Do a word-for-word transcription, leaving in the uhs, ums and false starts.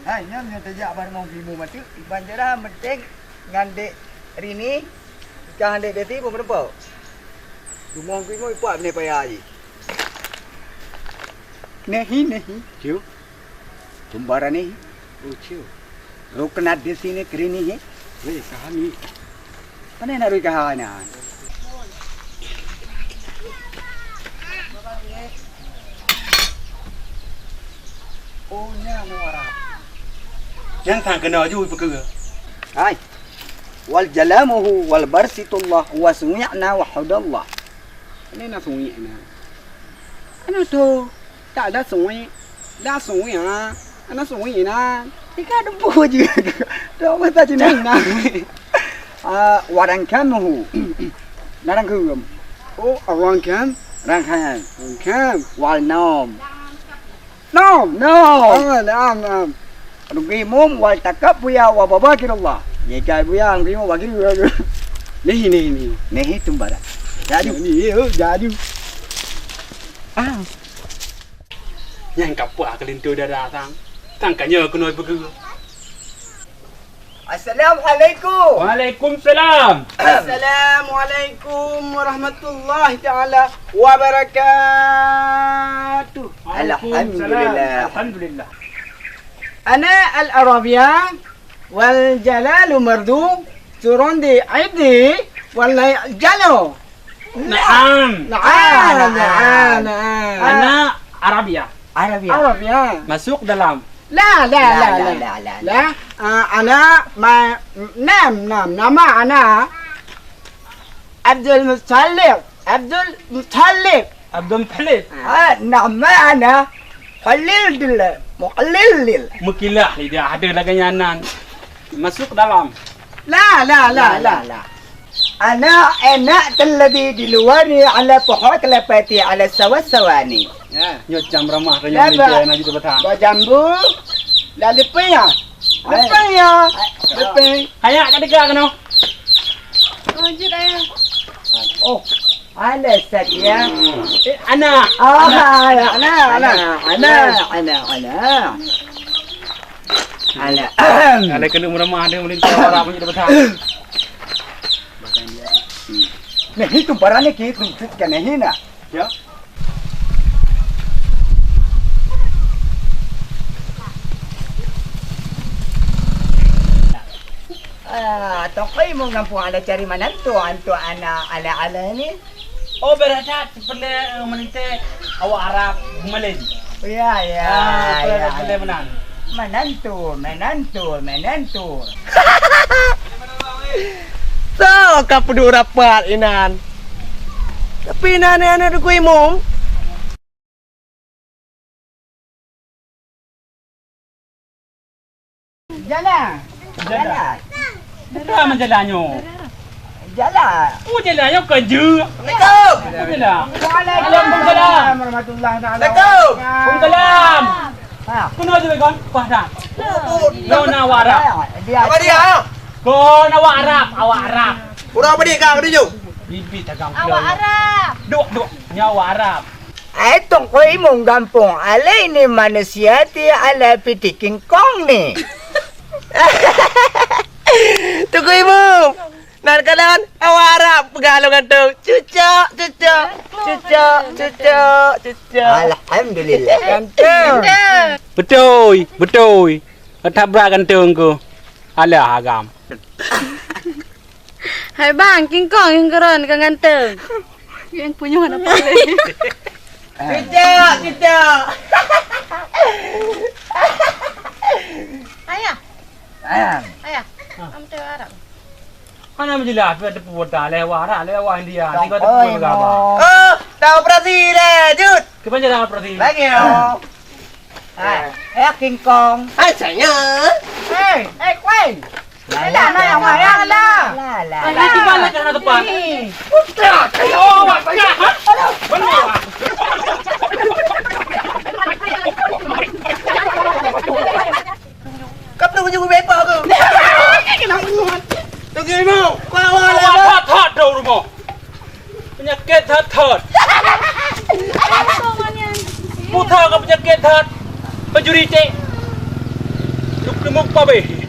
Hai, nyan nyoe tajak bak rumoh Bimo Matuk, iban jera meuteng ngan Dek Rini, ka han Dek Desi pun meurumpok. Rumoh Bimo ipuak bini paya jih. Nehi, nehi. Ciu. Kumbara nehi. Oh, ciu. Rukna di sini krini he. Weh, kahami. Pane na rui kahana? Oh, nyan Arab. Nyan sang keunoe ju peue keu? Hai. Wal jalamuhu wal barsitullah wa sumi'na wa hudallah. Pane na sumi'na? Anu tu. Tak ada sungai. Dah sungai ha. Ana sungai na. Tika debu je. Dah mata Cina na. Ah, warang kamuhu. Narang kum. Oh, warang kam. Rang kam. Rang kam. Wal nom. Nom. Nom. Ah, naam, naam. Rugi mum wal takab buya wa baba kirullah. Nyekai buya rugi mum bagi. Nih, nih, nih. Nih itu barat. Jadi. Ni, oh, jadi. Ah. Nyang ka puah keulinto dada sang, sang ka nyoe keunoe peugah. Assalamualaikum. Waalaikumsalam. Assalamualaikum warahmatullahi taala wabarakatuh. Waalaikumsalam. Alhamdulillah. Alhamdulillah. Ana Al-Arabia. Wal jalalu mardu, turun di aidi, wal jalo. Naam. Naam, naam, naam. Ana Arabia. Arabia. Arabia. Masuk dalam. La, la, la, la, la, la. La, ah, ana ma-, nam, nam, nama ana Abdul Muttalib. Abdul Muttalib. Abdul Muttalib. Ah, nama ana Khalil dil, Mukhalil dil. Meukilah lidah ada lagèe nyan nan. Masuk dalam. La, la, la, la, la. Ana enak terlebih di luar ni ala pohon kelapa ti ala sawah-sawah ni. Ya. Nyoe cam ramah tu nyang melintir na jeuet batang. Bajambu. Dah lepas ya? Lepas ya? Lepas. Kayak kat dekat kena. Oh, jeuet ayah. Oh. Alah, Satya. Eh, Ana. Ah, Ana, Ana, Ana, Ana, Ana, Ana. Ana. Ana kena meuremah dia, meulintah orang punya dah besar. Nah, itu barangnya kita tunjukkan, nah, ini, nah. Ya. Ah, tokoi mau ngampung ada cari manantu, antu anak ala-ala ni. Oh, berat that, seperti, eh, menente awak Arab, Malay. Ya, ya, ah, ya, berat, ya. Berat meunan. Manantu, manantu, manantu. So, ka peuduek rapat inan. Tapi inan ni aneuk Teungku Imum. Jalan. Jalan. Bukan meujalan nyoe. Jalan. Oh, jalan nyoe kan je. Assalamualaikum. Oh, jalan. Waalaikumsalam warahmatullahi taala wabarakatuh. Waalaikumsalam. Ha. Keunoe je kon, kuah dah. Nyoe na awak Arab. Apa dia? Kon awak Arab, awak Arab. Urang apa dia kau tu? Bibi tagang. Awak Arab. Duk, duk. Nyoe awak Arab. Hai Teungku Imum gampông, alai ni manusia ti ala piti kingkong ni. Teungku Imum, nan kadang awak Arab peugah lôn gantung. Cucok, cucok, cucok, cucok, cucok. Alhamdulillah. Gantung. Beutôi, beutôi. That brat gantung ku. Alah agam. Hai bang, kingkong nyang keudroe ka ganteng. Nyang punya hana paléh. Tidak, tidak. Ayah. Ayah. Ayah. Am teu Arab. Hana meujeulaih, pih teupeue dah lewat Arab, lewat India. Tiga teupeue oi, agama. Oh, dah operasi dah, Jut. Kebanyakan operasi. Lagi, oh. Hai, eh, kingkong. Hai, saya. Hei, eh, kuai. Lah, lah, lah, lah, lah, lah. Lah, lah. Lah, lah, lah, lah, lah. Bukan, oh, bukan. Benar. Kau perlu baju bebek apa tu? Kena bunuh. Tunggu dulu. Kau awal lah. Hot, hot, hot, dong rumah. Peunyakét that-that. Buta ka peunyakét that. Pencuri cek. Mupabeh.